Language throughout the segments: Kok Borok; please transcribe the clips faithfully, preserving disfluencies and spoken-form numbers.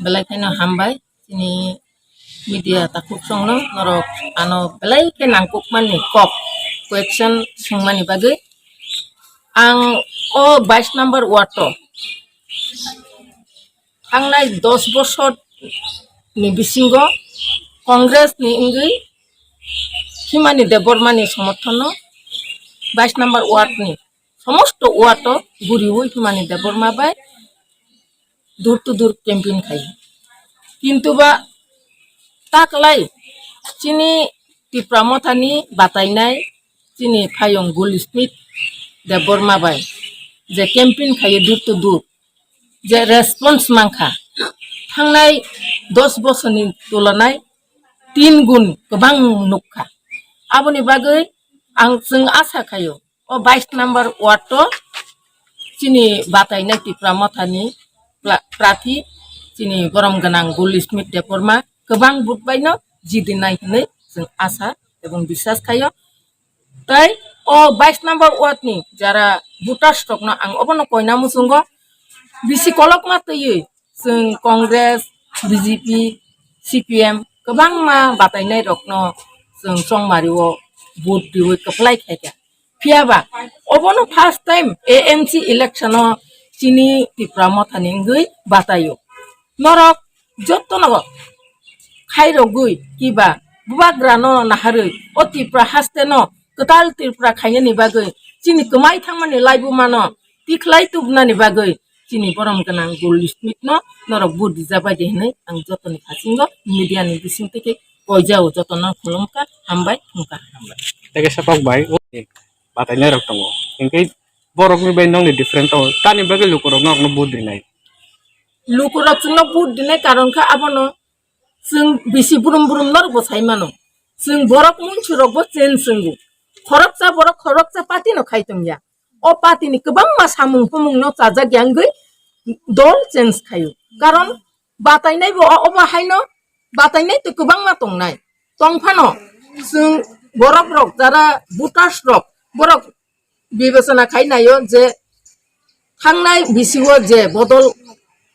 Belai kheno hambai chini media takhuk songno, norok ano belai khe nangkukmani kok question swngmani bagwi. Ang o bais number ward o thangnai dos bosor ni bisingo Congress ni wngwi Himani Debbarma ni somorthono bais number ward ni somosto ward o guriwi Himani Debbarma bai door to door campaign khai. Kintu ba taklai chini Tipra Mothani batainai chini phayung Goldsmith Debbarma bai je campaign khai door to door je response mankha, thangnai dos bosorni tulanai tin gun kwbang nukha. Aboni bagwi ang chwng asa khaio, o bais number ward o chini batainai Tipra Mothani pla-, prathi chini borom gwnang Goldsmith Debbarma kwbang vote baino jidinai hinwi chwng asa ebong biswas khaio. Tai o bais number ward ni jara voters rokno ang obono koina muchungo, bisi kolokma twiwi chwng Congress, B J P, C P M kwbangma batainai rokno chwng chongmario vote riwi kwplai khaikha. Phiyaba obono first time A M C election o chini Tipra Mothani wngwi bataio. Norok jotono khairogwi kiba bubagrano naharwi o Tipra hasteno kwtal Tripura khainani bagwi chini kwmai thangmani laibumano tikhlai tubunani bagwi chini borom gwnang Goldsmith no norok vote rijak bai de hinwi ang jotoni thasingo media ni bisingtwi khe koijao jotono khulumkha, hambai thumkha, hambai. Tei kaisa kok bai o batainai rok tongo, hinkhe borok ni bai nokni different tongo, tamni bagwi lukurok norokno vote rinai? Lukurok chwngno vote rinai karon kha abono chwng bisi brum brum norok bo sai mano, chwng borok munsurok bo change chwngo, khoroksa borok khoroksa party no khai tongya. O party ni kwbangma samung humung no chajak ya wngwi dol change khaio. Karon batainai bo o-, obo haino batainai tei kwbangma tongnai. Tongphano chwng borok rok jara voters rok borok bibechona khai naio je thangnai bisio je bodol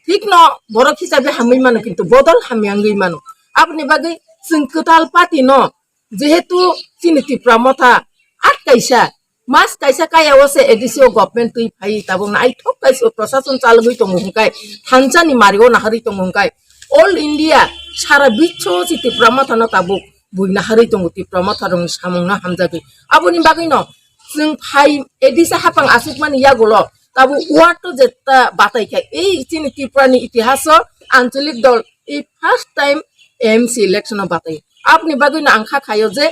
thikno borok hisabe hamwi mano, kintu bodol hamya wngwi mano. Aboni bagwi chwng kwtal party no jehetu chini Tipra Motha at kaisa mas kaisa kaya o se A D C o government twi phai tabuk naithok kaisa o prosason chalogwi tongo hwnkhe thansa ni mari o naharwi tongo hwnkhe all India sara biswo si Tipra Motha no tabuk bui naharwi tongo, Tipra Motha rokni samung no hamjagwi. Aboni bagwi no chwng phai A D C hapang aswk mani yagulo tabuk ward to jeta batai khe ei chini Tripura ni itihas o ancholik dol ei first time M C election o batai. Aboni bagwi no ang kha khaio je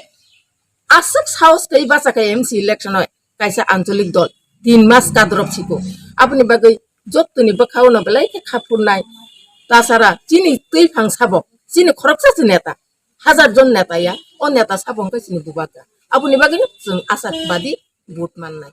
aswk sahos tei bacha khe M C election o kaisa ancholik dol tin mas kadrop siko. Aboni bagwi jottoni bwkhao no belai khe kha phurnai. Tasara chini twiphang sabo, chini khoroksa se neta, hajar jon neta ya, o neta sabo hwnkhe chini bubagra. Aboni bagwi no chwng ashabadi vote mannai.